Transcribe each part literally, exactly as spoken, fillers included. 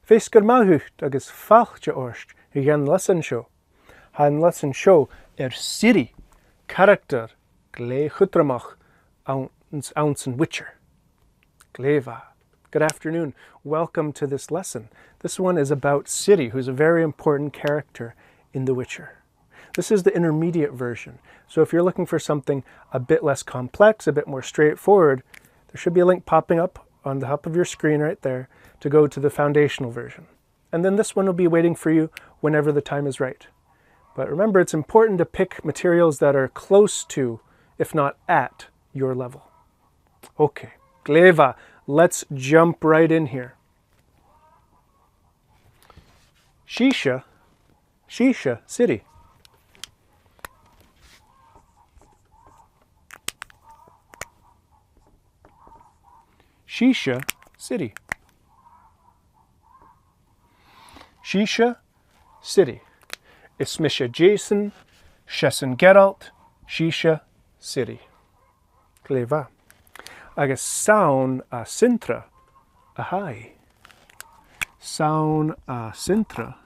Feasgar math dhut agus fàilte ort dhan leasan seo. Tha an leasan seo air Siri, caractar glè chudromach ann, anns an Witcher. Glè mhath. Good afternoon. Welcome to this lesson. This one is about Ciri, who's a very important character in The Witcher. This is the intermediate version. So if you're looking for something a bit less complex, a bit more straightforward, there should be a link popping up on the top of your screen right there to go to the foundational version. And then this one will be waiting for you whenever the time is right. But remember, it's important to pick materials that are close to, if not at, your level. Okay, glè mhath, let's jump right in here. Sibhse, sibhse, Ciri. Sibhse, Ciri. Sibhse, Ciri. Is mise Jason, seasan Geralt, sibhse, Ciri. Glè mhath. Agus 's ann à Cintra a tha i. 'S ann à Cintra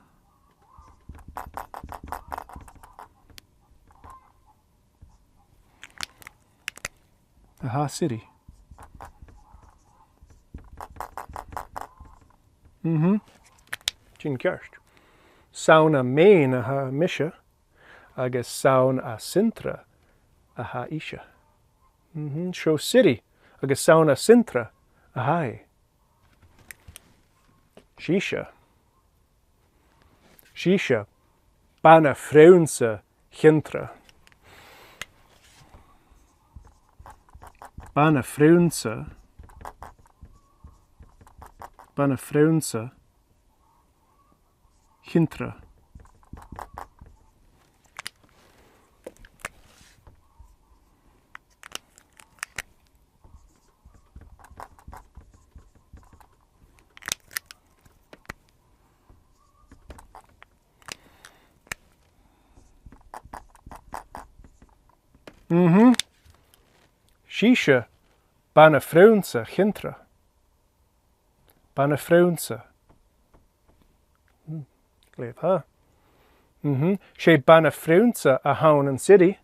a tha Ciri. Mhm. Sin ceart. 'S ann à Maine a tha mise, agus 's ann à Cintra a tha ise. Mhm. Seo Ciri, agus 's ann à Cintra a tha i. Sibhse. Sibhse, bana-phrionnsa Chintra. Bana-phrionnsa. Bana-phrionnsa Chintra. Mhm. Sibhse, bana-phrionnsa Chintra. Bana-phrionnsa. Hmm, glè mhath. Mhm. 'S e bana-phrionnsa a th' ann an Ciri.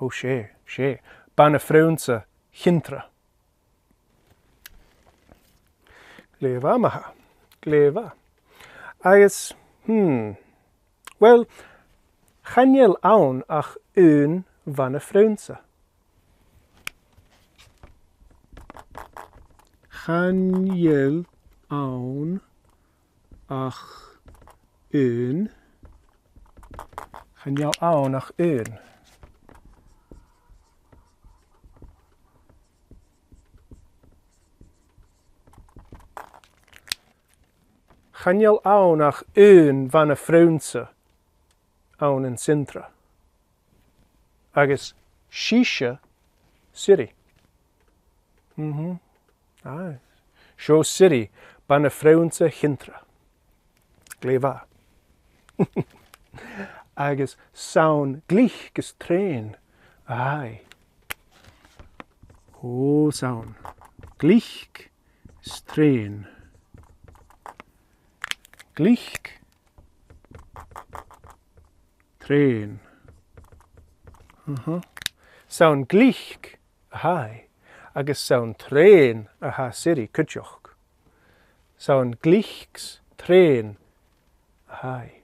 O, 's e, 's e. Bana-phrionnsa Chintra. Glè mhath, ma-thà. Glè mhath. Agus, hmm, uill, chan eil ann ach aon bhana-phrionnsa. Chan eil ann ach aon. Chan eil ann ach aon. Chan eil ann ach aon bhana-phrionnsa ann an Cintra. Agus 's ise Ciri. Mhm. Aye. Seo Ciri, bana-phrionnsa Chintra. Glè mhath. Agus 's ann glic is treun a tha i. O, 's ann glic is treun. Glic. Treun. Aha. 'S ann glic a tha i, agus 's ann treun a tha Ciri cuideachd. 'S ann glic is treun a tha i.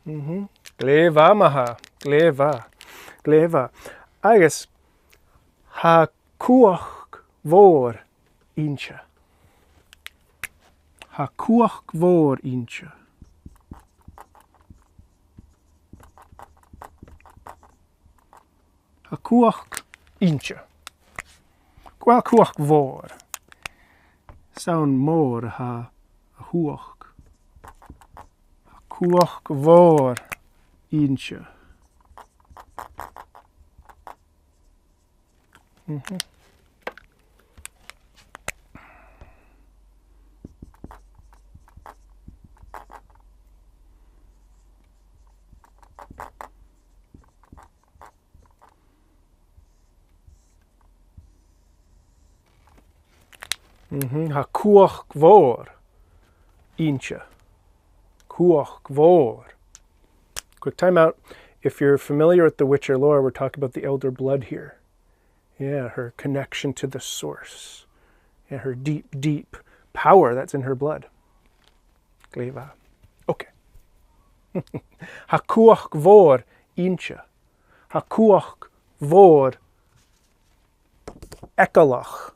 Mhm. Glè mhath, ma-thà. Glè mhath. Glè mhath. Agus tha cumhachd mhòr innte. Tha cumhachd mhòr innte. Tha cumhachd innte. Uill, cumhachd mhòr. 'S ann mòr a tha a' chumhachd. Tha cumhachd mhòr innte. Mhm. Mhm. Tha cumhachd mhòr innte. Cumhachd mhòr. Quick time out. If you're familiar with the Witcher lore, we're talking about the Elder Blood here. Yeah, her connection to the source. Yeah, her deep, deep power that's in her blood. Glè mhath. Okay. Tha cumhachd mhòr innte. Tha cumhachd mhòr eagalach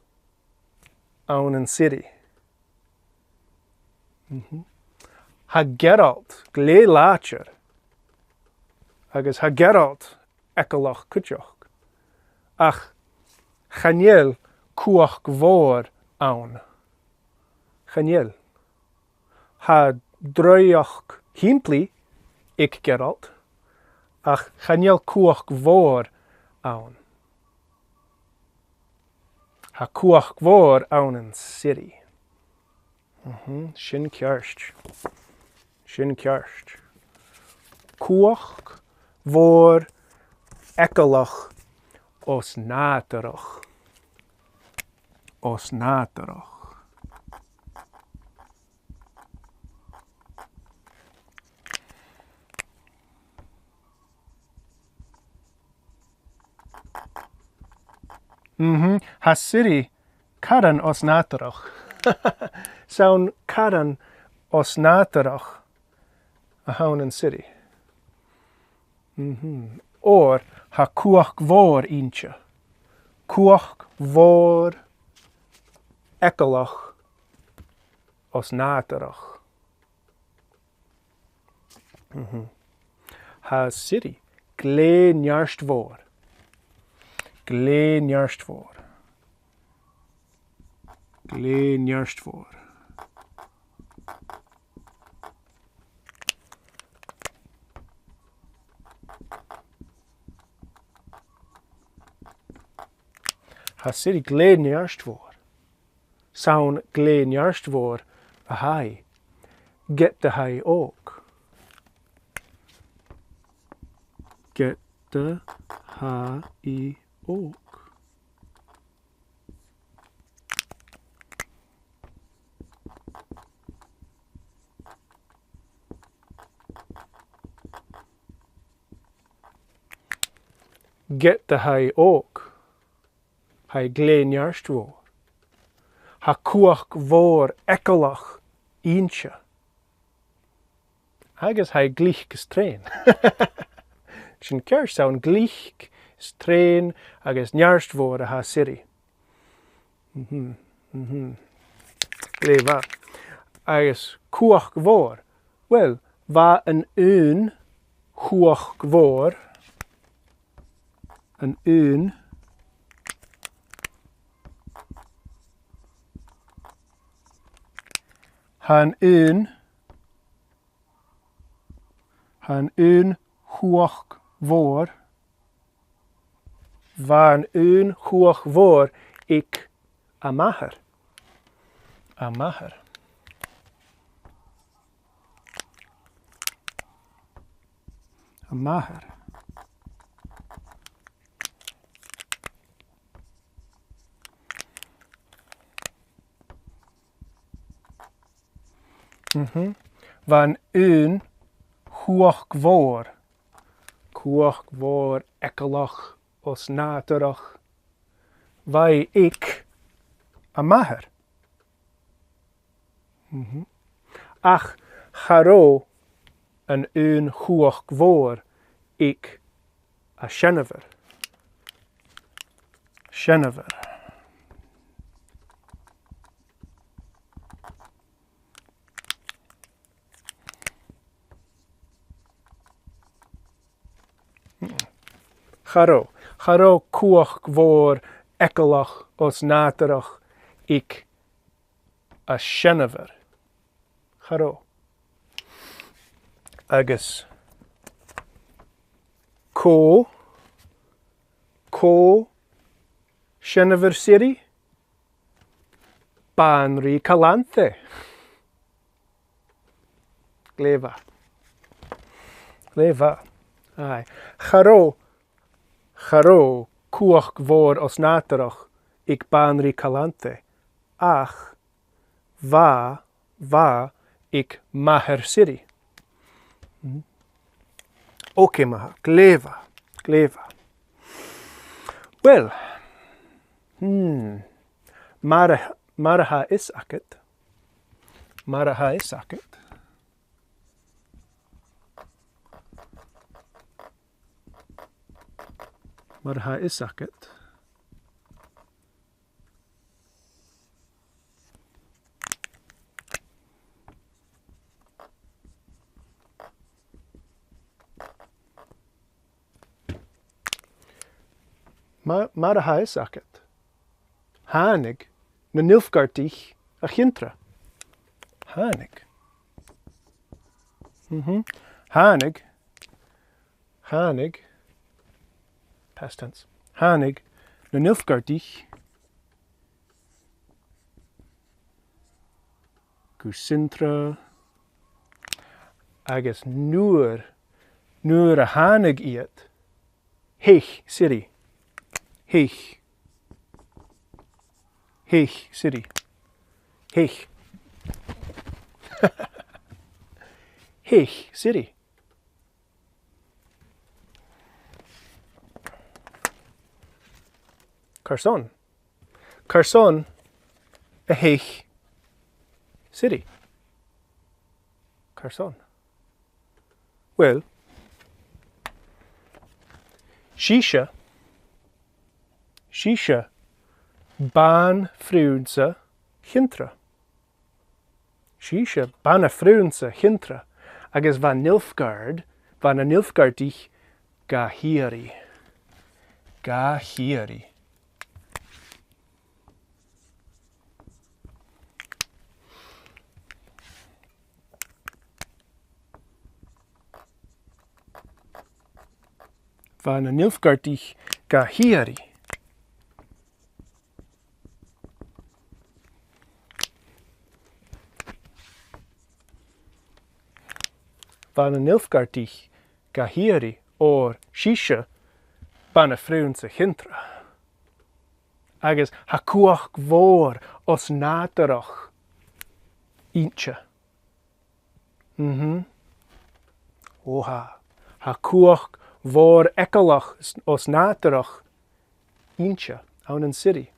ann an Ciri. Mhm. Tha Geralt glè làidir, agus tha Geralt eagalach cuideachd. Ach chan eil cumhachd mhòr ann. Chan eil. Tha draoidheachd shìmplidh aig Geralt, ach chan eil cumhachd mhòr ann. Tha cumhachd mhòr ann an Ciri. Mhm, sin ceart. Sin ceart. Cumhachd mhòr eagalach os-nàdarrach. Os-nàdarrach. Mhm. Tha Ciri caran os-nàdarrach. 'S ann caran os-nàdarrach a th' ann an Ciri. Mhm. Oir tha cumhachd mhòr innte. Cumhachd mhòr eagalach os-nàdarrach. Mhm. Tha Ciri glè neartmhor. Glè neartmhor. Glè neartmhor. Tha Ciri glè neartmhor. 'S ann glè neartmhor a tha i ged a tha i òg. Ged a tha i òg. Ged a tha i òg. Tha i glè neartmhor. Tha cumhachd mhòr eagalach innte. Agus tha i glic is treun. Sin ceart, 's ann glic is treun agus neartmhor a tha Ciri. Mhm, mhm. Glè mhath. Agus cumhachd mhòr. Uill, bha an aon chumhachd mhòr, an aon, tha an aon, tha an aon chumhachd mhòr, bha an aon chumhachd mhòr aig a màthair. A màthair. A màthair. Mhm. Bha an aon chumhachd mhòr. Cumhachd mhòr eagalach os-nàdarrach. Bha i aig a màthair. Mhm. Ach cha robh an aon chumhachd mhòr aig a seanmhair. Seanmhair. Cha robh, cha robh cumhachd mhòr eagalach os-nàdarrach aig a seanmhair. Cha robh. Agus cò, cò seanmhair Ciri? Banrigh Calanthe. Glè mhath. Glè mhath. Aye. Cha robh, cha robh cumhachd mhòr os-nàdarrach aig Banrigh Calanthe ach bha, bha aig màthair Siri. Mhm. Ok, ma-thà, glè mhath, glè mhath. Uill, hmm, mar a, mar a tha fios agad, mar a tha fios agad, mar a tha fios agad, ma-, mar a tha fios agad, thàinig na Nilfgaardach a Chiontra. Thàinig. Mhm. Thàinig. Thàinig. Past tense. Thàinig na Nilfgaardach gu Sintra, agus nuair, nuair a thàinig iad, theich Siri. Theich. Theich Siri. Theich. Theich Siri. Carson. Carson a theich Siri? Carson? Uill, 's ise, 's ise bana-phrionnsa Chiontra. 'S ise bana-phrionnsa Chiontra, agus bha Nilfgaard, bha na Nilfgaardach ga h-iarraidh. Ga h-iarraidh. Bha na Nilfgaardach ga h-iarraidh. Bha na Nilfgaardach ga h-iarraidh oir 's ise bana-phrionnsa Chiontra. Agus tha cumhachd mhòr os-nàdarrach innte. Mhm. Ò tha. Tha cumhachd mhòr eagalach os, os-nàdarrach innte ann an Siri.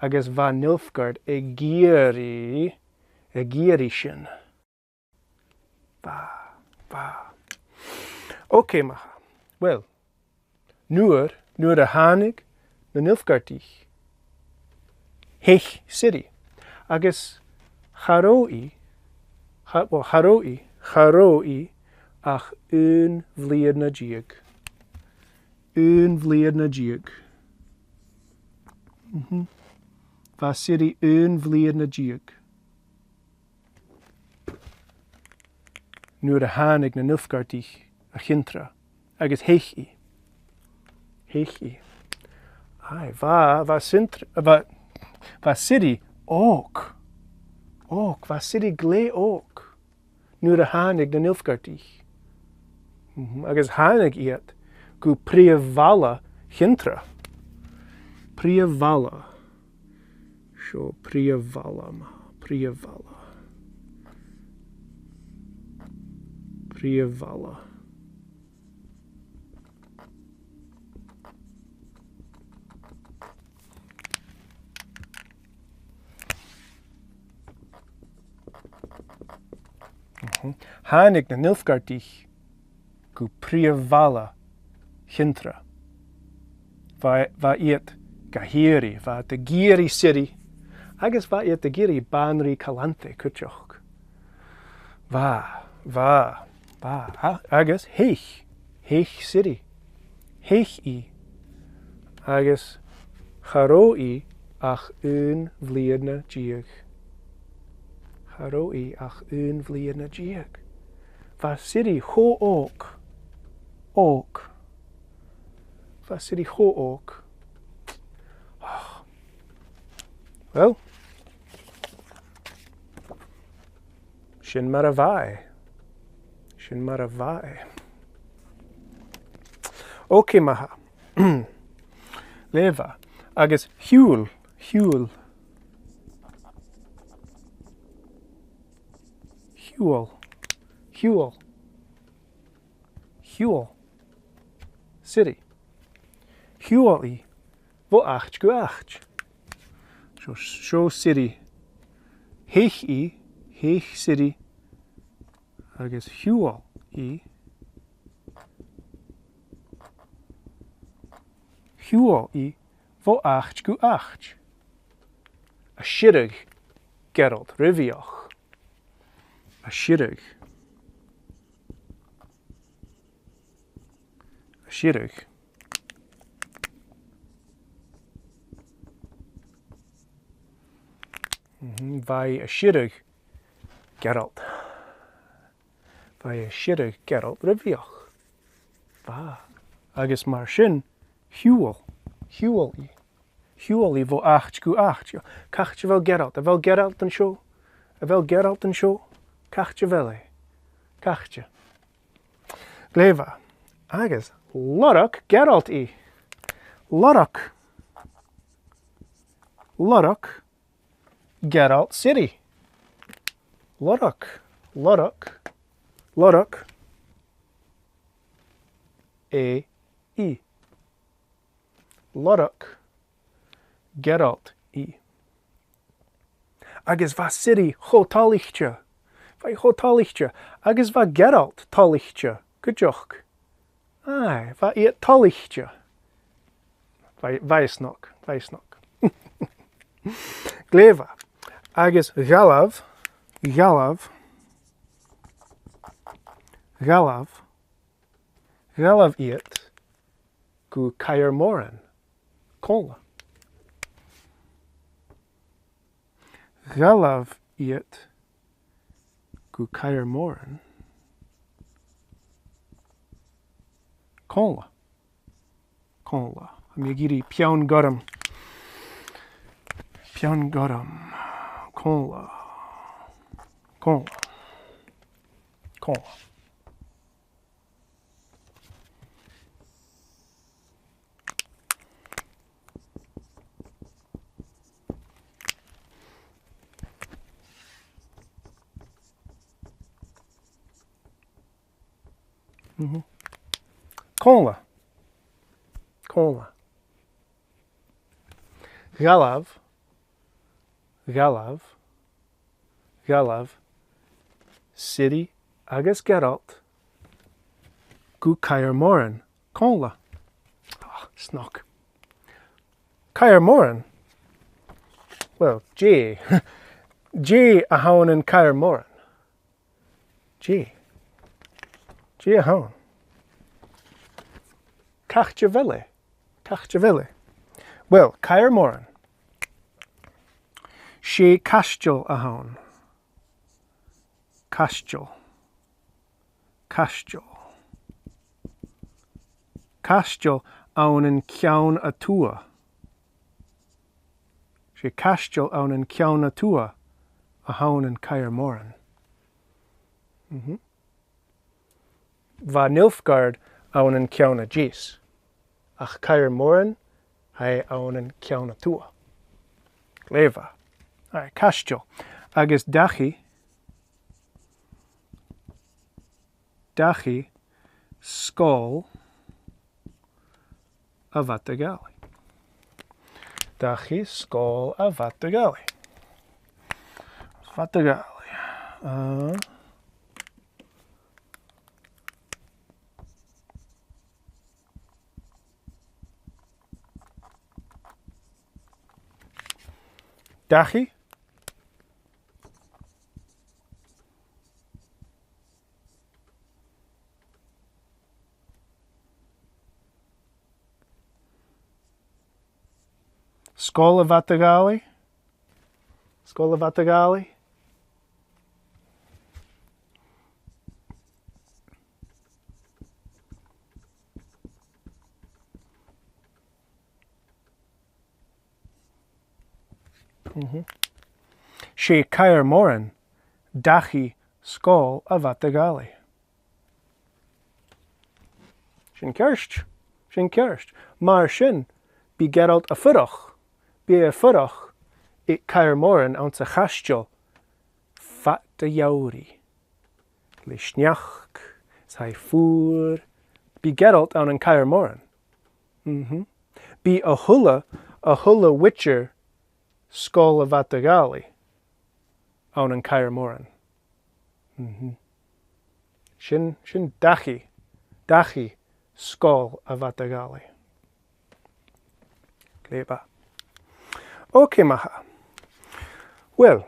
Agus bha Nilfgaard ag iarraidh, ag iarraidh sin. Bha, bha. Ok, ma-thà. Uill, nuair, nuair a thàinig na Nilfgaardach, theich Siri, agus cha robh i, cha, well, cha robh i, cha robh i ach aon bhliadhna deug. Aon bhliadhna deug. Mhm. Bha Siri aon bhliadhna deug nuair a thàinig na Nilfgaardach a Chiontra, agus theich i. Theich i. Aye, bha, bha Sintr-, bha, bha Siri òg. Òg, bha Siri glè òg nuair a thàinig na Nilfgaardach. Mhm, agus thàinig iad gu prìomh bhaile Chiontra. Prìomh bhaile. Seo prìomh bhaile, ma-thà, prìomh bhaile. Prìomh bhaile. Mhm. Thàinig na Nilfgaardach gu prìomh bhaile Chiontra. Bha, bha iad ga h-iarraidh, bha iad ag iarraidh Siri, agus bha iad ag iarraidh Banrigh Calanthe cuideachd. Bha, bha, bha, a-, agus theich, theich Siri, theich i, agus cha robh i ach aon bhliadhna deug. Cha robh i ach aon bhliadhna deug. Bha Siri cho òg, òg. Bha Siri cho òg. Ach, well, sin mar a bha e. Sin mar a bha e. Ok, ma-thà. Glè mhath. Agus shiubhail, shiubhail. Shiubhail. Shiubhail. Shiubhail. City. Shiubhail i bho àite gu àite. Seo, seo city. Theich i, theich city. Agus shiubhail i. Shiubhail i bho àite gu àite. A' sireadh Geralt ri bheothach. A' sireadh. A' sireadh. Mhm, bha i a' sireadh Geralt. Bha i a' sireadh Geralt ri bheothach. Bha. Agus mar sin, shiubhail, shiubhail i. Shiubhail i bho àite gu àite. Càit a bheil Geralt? A bheil Geralt an seo? A bheil Geralt an seo? Càit a bheil e? Càit? Glè mhath. Agus lorg Geralt i. Lorg. Lorg Geralt city. Lorg. Lorg. Lorg e i. Lorg Geralt i. Agus bha city cho toilichte. Bha i cho toilichte. Agus bha Geralt toilichte cuideachd. Aye, bha iad toilichte. Bha, bha e snog, bha e snog. Glè mhath. Agus dh'fhalbh, dh'fhalbh, dh'fhalbh, dh'fhalbh iad gu Kaer Morhen còmhla. Dh'fhalbh iad gu Kaer Morhen còmhla. Còmhla. Tha mi ag iarraidh peann gorm. Peann gorm. Còmhla. Còmhla. Còmhla. Mhm. Còmhla. Còmhla. Dh'fhalbh. Dh'fhalbh. Dh'fhalbh Ciri agus Geralt gu Kaer Morhen còmhla. Ah, snog. Kaer Morhen? Well, dè, dè a th' ann an Kaer Morhen? Dè? Dè a th' ann? Càit a bheil e? Càit a bheil e? Well, Kaer Morhen. 'S e caisteal a th' ann. Caisteal. Caisteal. Caisteal ann an Ceann a Tuath. 'S e caisteal ann an Ceann a Tuath a th' ann an Kaer Morhen. Mhm. Bha Nilfgaard ann an Ceann a Deas, ach Kaer Morhen, tha e ann an Ceann a Tuath. Glè mhath. Aye, caisteal. Agus dachaigh, dachaigh sgoil a' Mhadaidh-allaidh. Dachaigh sgoil a' Mhadaidh-allaidh. Mhadaidh-allaidh. Uh, dachaigh. Sgoil a' Mhadaidh-allaidh. Sgoil a' Mhadaidh-allaidh. Mhm. 'S e Kaer Morhen dachaigh sgoil a' Mhadaidh-allaidh. Sin ceart. Sin ceart. Mar sin, bidh Geralt a' fuireach, bidh e a' fuireach aig Kaer Morhen anns a' chaisteal fad a gheamhraidh. le sneachd, 's tha e fuar. Bidh Geralt ann an Kaer Morhen. Mhm. Bidh a h-uile, a h-uile Witcher Sgoil a' Mhadaidhealaidh ann an Kaer Morhen. Mhm. Sin, sin dachaigh, dachaigh Sgoil a' Mhadaidhealaidh. Glè mhath. Ok, ma-thà. Uill,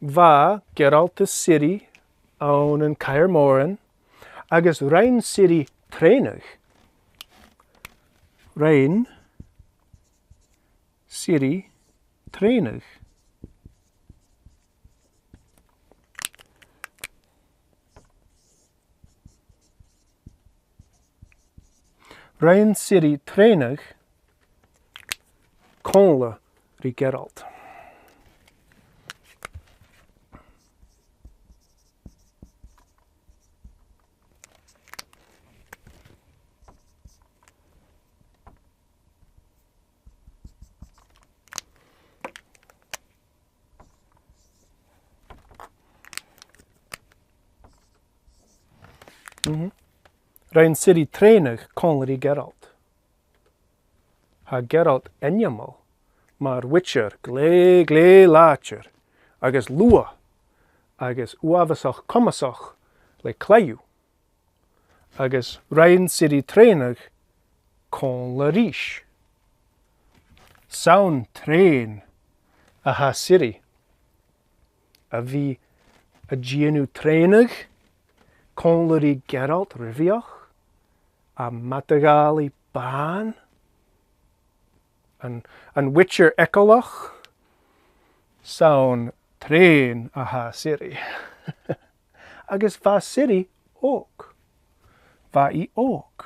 bha Geralt is Ciri ann an Kaer Morhen, agus rinn Ciri trèanadh. Rinn Ciri trèanadh. Rinn Ciri trèanadh còmhla ri Geralt. Mhm. Rinn Ciri trèanadh còmhla ri Geralt. Tha Geralt ainmeil mar Witcher glè, glè làidir, agus luath, agus uabhasach comasach le claidheamh. Agus rinn Ciri trèanadh còmhla ris. 'S ann trèan a tha Ciri. A bhith a' dèanamh trèanadh còmhla ri Geralt ri bheachd, a' mhadaidhealaidh bàn, an, an Witcher eagalach, 's ann trèan a tha Ciri. Agus bha Ciri òg. Bha i òg.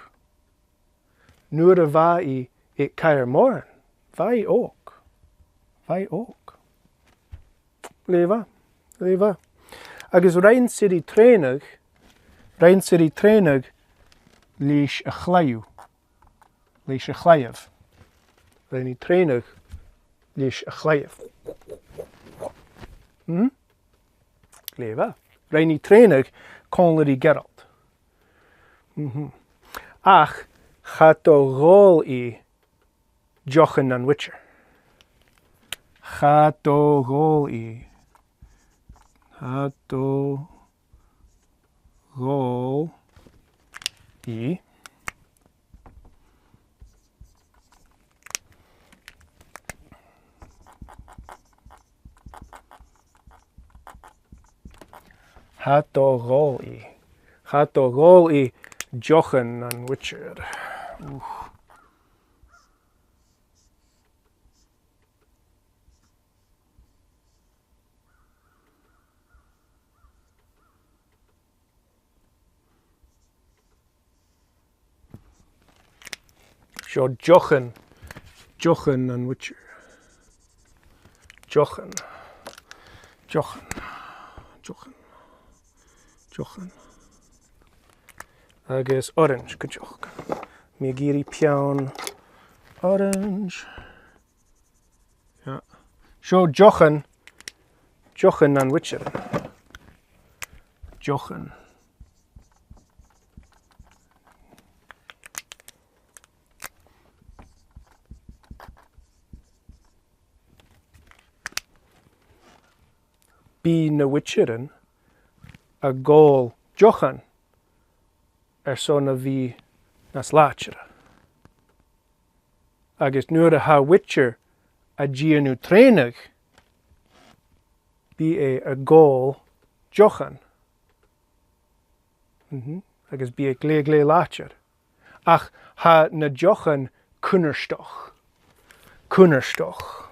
Nuair a bha i aig Kaer Morhen, bha i òg. Bha i òg. Glè mhath, glè mhath. Agus rinn Ciri trèanadh, rinn Ciri trèanadh leis a' chlaidheamh. Leis a' chlaidheamh. Rinn i trèanadh leis a' chlaidheamh. Hm? Glè mhath. Rinn i trèanadh còmhla ri Geralt. Mhm. Ach cha do dh'òl i deochan nan Witcher. Cha do dh'òl i. Cha do dh'òl i. Cha do dh'òl i. Cha do dh'òl i deochan nan Witcher. Ùch. Seo deochan, deochan nan Witcher. Deochan. Deochan. Deochan. Deochan. Agus orange, cuideachd. Mi ag iarraidh peann orange. Yeah. Seo deochan, deochan nan Witcher. Deochan. Bidh na Witcherean ag òl deochan airson a bhith nas làidire. Agus nuair a tha Witcher a' dèanamh trèanadh, bidh e ag òl deochan. Mhm. Agus bidh e glè, glè làidir. Ach tha na deochan cunnartach. Cunnartach.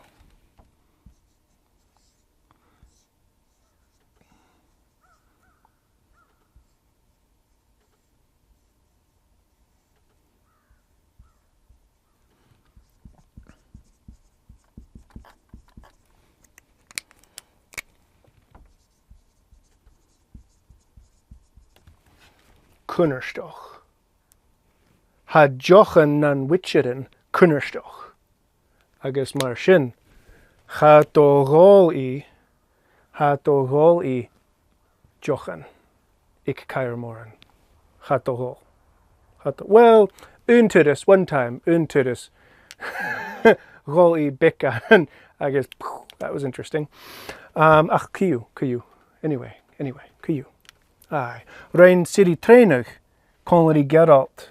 Cunnartach. Tha deochan nan Witcherean cunnartach. Agus mar sin, cha do dh'òl i, cha do dh'òl i deochan. aig Caer Moran. Cha do dh'òl. Cha do, well, aon turas, one time, aon turas. Dh'òl i beagan agus, phew, that was interesting. Um, ach co-dhiù, co-dhiù. Anyway, anyway, co-dhiù. Aye. Rinn Ciri trèanadh còmhla ri Geralt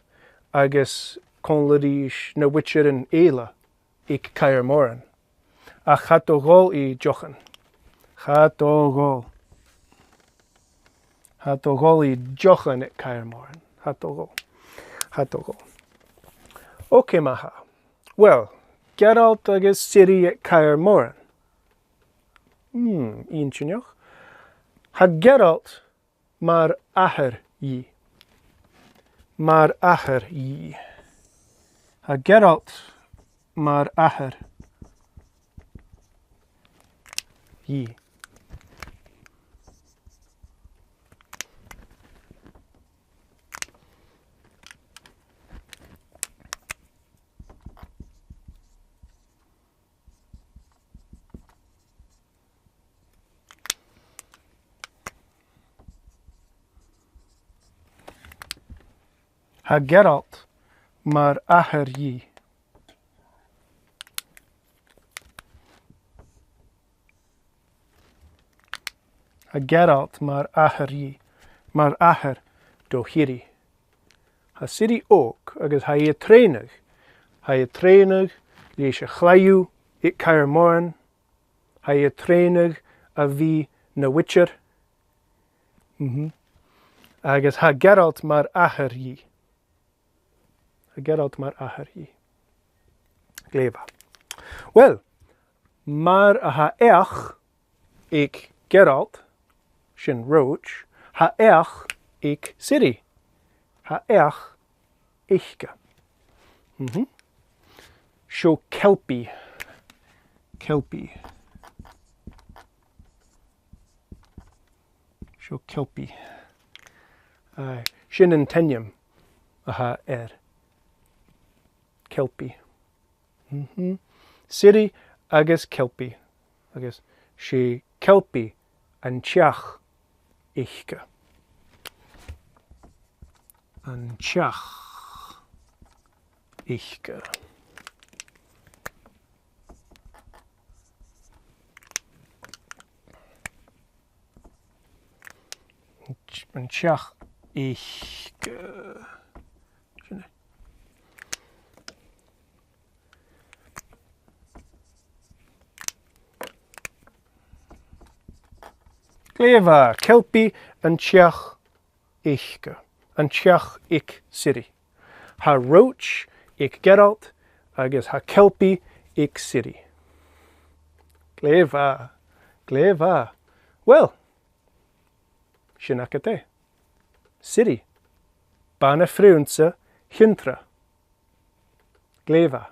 agus còmhla ris na Witcherean eile aig Caer Moran. Ach cha do dh'òl i deochan. Cha do dh'òl. Cha do dh'òl i deochan aig Caer Moran. Cha do dh'òl. Cha do dh'òl. Ok, ma-thà. Well, Geralt agus Ciri aig Caer Moran. Hmm, inntinneach. Tha Geralt mar athair dhi. Mar athair dhi. Tha Geralt mar athair dhi. Tha Geralt mar athair dhi. Tha Geralt mar athair dhi. Mar athair do Chiri. Tha Ciri òg agus tha i a' trèanadh. Tha i a' trèanadh leis a' chlaidheamh aig Caer Moran. Tha i a' trèanadh a bhith na Witcher. Mhm. Agus tha Geralt mar athair dhi. Tha Geralt mar athair dhi. Glè mhath. Well, mar a tha each aig Geralt, sin roach, tha each aig Ciri. Tha each aice. Mhm. Seo Kelpie. Kelpie. Seo Kelpie. Aye, sin an t-ainm a th' air. Kelpie. Mhm. Ciri agus Kelpie. Agus 's e Kelpie an t-each aice. An t-each aice. An t-, an t-each aice. Sin e. Glè mhath, Kelpie an t-each aice, an t-each aig Ciri. Tha roach aig Geralt agus tha Kelpie aig Ciri. Glè mhath, glè mhath. Well, sin agad e. Ciri, bana-phrionnsa Chiontra. Glè mhath,